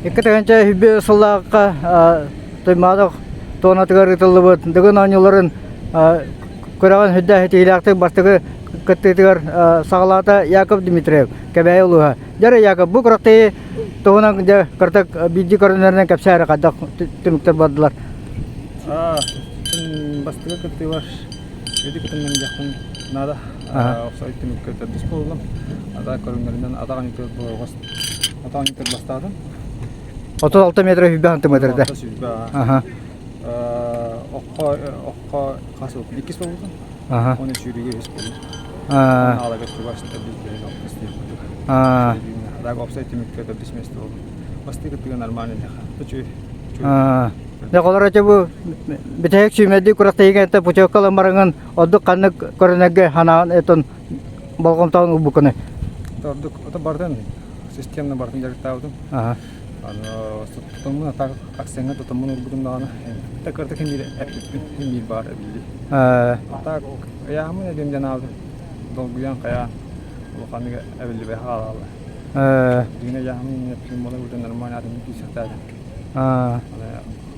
2001 сыллаахха Туймаадах туонатыгар ыытыллыбыт Дыгын оонньууларын күрэҕин сүрдээх ситиһиилээхтик бастакы кыттыытыгар саҕалаата Яков Дмитриев, Кэбээйи улууһа. Дьэ, Яков, бу күрэхтэһии туһунан дьэ кыратык биирдии көрүҥнэринэн кэпсээ эрэ хайдах түмүктэр бардылар? Бастакы кыттыылар Ити кытынным диэхпин наада. Охсой түмүккэ төрдүс буоллум. Ата көрүҥнэринэн атах аньытыр буолугас атах аньытыр бастаатым. 36 метр сүүрбэ сантиметрда. Сүүрбэ. Аха. Окко окко хас болдум? Иккис болдум. Аха. Оны сүүрүүгэ үһүс болдум. Аалага чугас төрдүс бэһис алтыс диэн курдук. Адаг опсай түмүккэ төрдүс место болдум. Бастакы кыттыга нормально диэхэ. Үчүгэй. Дьэ, холор ити бу бүтэһик сүүмэрдии күрэхтэһиигэ путевка ылан бараҥын ордук ханнык көрүнэргэ санаан этон болҕомтоҕун ылбыккыный? Ордук ото бардын системно бардын дьарыктаабытым. Аны тутуммун атак акцеҥҥа тутуммун урбутум даҕаны так кырта ким биир эппиппин ким биир баар эбилли. Атак ыйаамын эбим диэн аалдым. Долгуйан хайаан улаханнык эбиллибэхэ хаалаалла. Дьиҥэ ыйаамын эппим буола бутун нормально атын киирсэхтээдим.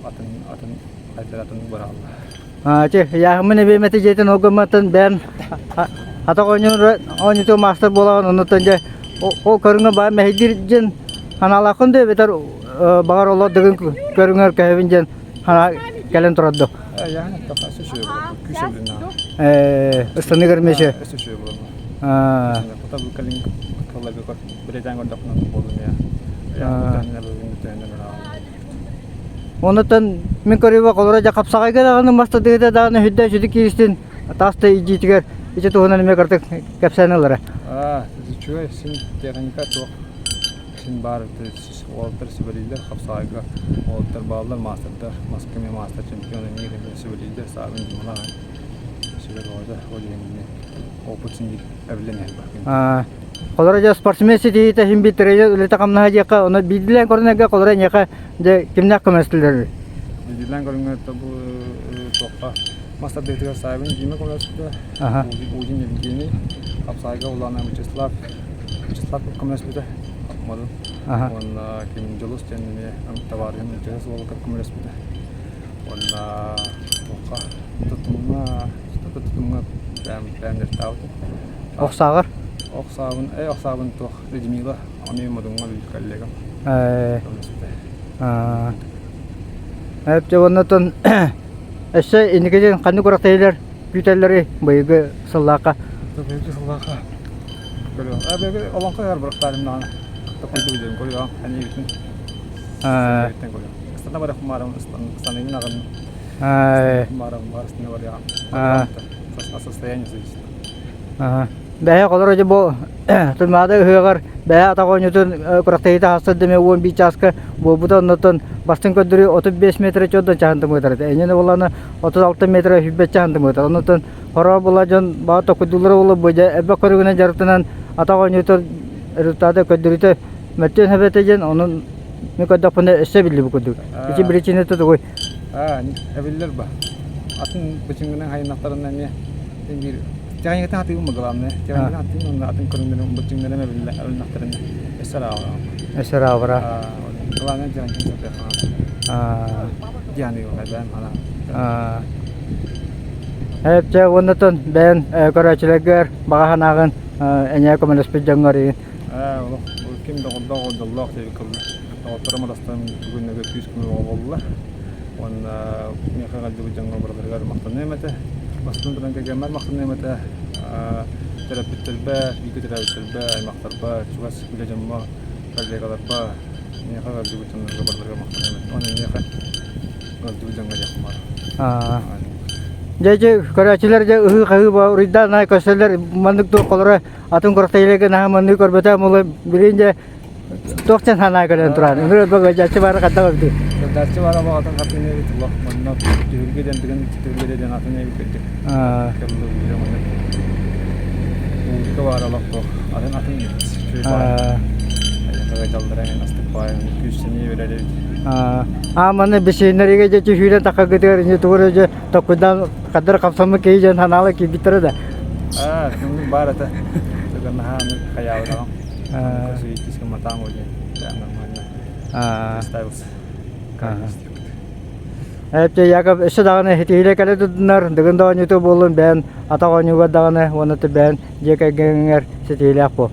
Атын атын хайдах атын барааллар. Ити яһымын эбиэмэти дьиэтин олгомматтан бэйэм атах оонньуур оонньууту маастар буолаҕын оннуттан дьэ ол көрүҥэ баар мэһэйдиир диэн санаалааххын да эбэтэр баҕар олор дыгын көрүҥэр көһөбүн диэн санаа кэлэн турар дуо? Яһын эттэххэ өссө үчүгэй буолар. Күүс эбилиннэҕэ. Ыстаныгар эмиэ Өссө үчүгэй буолар. Хата бу кэлин кылларга бэлиэтээн көрдөхпүнэ буоллум я. Онутан мин көрүүбэ холоро дьэ хапсаҕайга даҕаны мас тардыһыыта даҕаны сүрдээх сүдү кииристин таас да илдьиитигэр ити туһунан эмиэ кыратык кэпсээн ылара. Аа, үчүгэй син техника туох син баар уолаттар сүбэлииллэр хапсаҕайга уолаттар бааллар маастардар маска эмиэ маастар чемпион эмиэ эмиэ сүбэлииллэр саабын дьымалаах сүбэ бөҕөтө ол иһин опыт син биир эбиллэн иһэр Аа, Холоро дьэ спортсмен ситиһиитэ иһин биир тренер үлэтэ-хамнаһа диэххэ, ону биирдиилээн көрүнэргэ холоро эйиэхэ дьэ кимнээх көмөлөстүлэр? Биирдиилээн көрүҥҥэ бу туохха мас тардыытыгар Савин Дима көмөлөстө, Удин Евгений, Хапсаайга Улаана Вячеслав Вячеслав көмөлөспүтэ, Модун. Уонна ким Дьулус диэн эмиэ табаарыһым Дьулус уолугар көмөлөспүтэ. Уонна туохха тутумҥа тутумҥа бэйэм бэйэм дьарыктаабытым. Ох сааҕар? Ох саабын, ох саабын туох Людмила, ону Модуҥҥа биир коллегам. Эп оннотон өссө инникитин ханнык күрэхтэһиилэр күүтэллэрий быйылгы сыллаахха? Быйылгы сыллаахха көрүөх. Быйылгы олоҥхо ыһар бырахтаарым даҕаны. Токуйду билиэн көрүөх. Эниибитин. Көрүөх. Ыстана барах маарам ыстаныйын аҕын. Маарам бар ыстана барыаҕым. Состояние зависит. Бэһэ холоро дьэ бу Туймаада ыһыаҕар бэһэ атах оонньуутун күрэхтэһиитэ хаста да эмэ 11 чааска буолбута оннуттан бастыҥ көрдөрүү 35 метр чордон чаһын тымыытар этэ. Эйиэнэ буоллаҕына 36 метр сүүрбэт чаһын тымыытар. Оннуттан хороо була дьон баҕа токуйдууллара буолуо бу дьэ элбэх көрүҥүнэн дьарыктанан атах оонньуутун результата көрдөрүүтэ мөлтүөн сөп этэ диэн онон мин көрдөхпүнэ өссө эбиллибит курдук. Ити причината тугуй? Аа, эбиллэр ба. Атын бычыҥҥынан хайыннахтарына эмиэ биир техникатын хатыыбын ба главное. Техникатын хатыыбын уонна атын көрүҥнэрин бычыҥнарым эбиллэ эбилиннэхтэринэ өссө араабара. Өссө араабара. Главное техникатын сатыахха Дианы бэйэм ханаан. Эпчэ уоннатон бэйэн көрөөччүлэргэр баҕа санааҕын эҥээ көмөлөспүт дьоҥҥор игин. Ээ, олох ким доҕордоох дьоллоох диэбит кылла. Доҕотторум арастан бүгүннэргэ күүс-көмө буолла. Уонна миэхэ ыалдьыбыт дьоҥҥо барыларыгар махтаныам этэ. Бастатан туран кэргэммэр махтаныам этэ. Төрөппүттэрбэр, бииргэ төрөөбүттэрбэр, аймахтарбар, чугас үлэ дьоммор, коллегаларбар, миэхэ ыалдьыбыт дьоннорго барыларыгар махтаныам этэ. Уонна миэхэ ыалдьыбыт дьоҥҥо диэххэ баар. Дьэ, дьэ, көрөөччүлэр дьэ ыһыы-хаһыы уруйдаан аай көрсөллөр маннык туох атын курахтайыларга наһаа маннык көрбөтөм ула билин дьэ Туох дьэн санаа кэлэн туран, ынырык бөгөдьөөччү бары хайдах эбитий? Бөгөдьөөччү бары атын хатын эбит улах манна түһүлгэ диэн тыгын түһүлгэ диэн атын эбит кырдьык. Кэллэ манна музыка баар олох туох атын атын үчүгэй баар. Бөгөдьаллара эн астык баайын күүс-сэниэ берер эбит. Аа манна бисииннэригэ дьэ түһүүрэн таххагытыгар иньэ тугу дьэ токкуйдаан хаддар хапсаммыт киһи дьэн ханаала киирбиттэрэ да. Аа, көҥүл баар этэ. Туга наһаа хайаабатаҕым. Иккис гымматаҕым ол диэн нормально. Представился. Эптэ Яков өссө даҕаны ситиһиилэ кэлэ турдуннар, Дыгын да оонньуута буоллун бэйэн атах оонньуугар даҕаны уонна бэйэн дьиэ кэргэҥҥэр ситиһиилээх буол.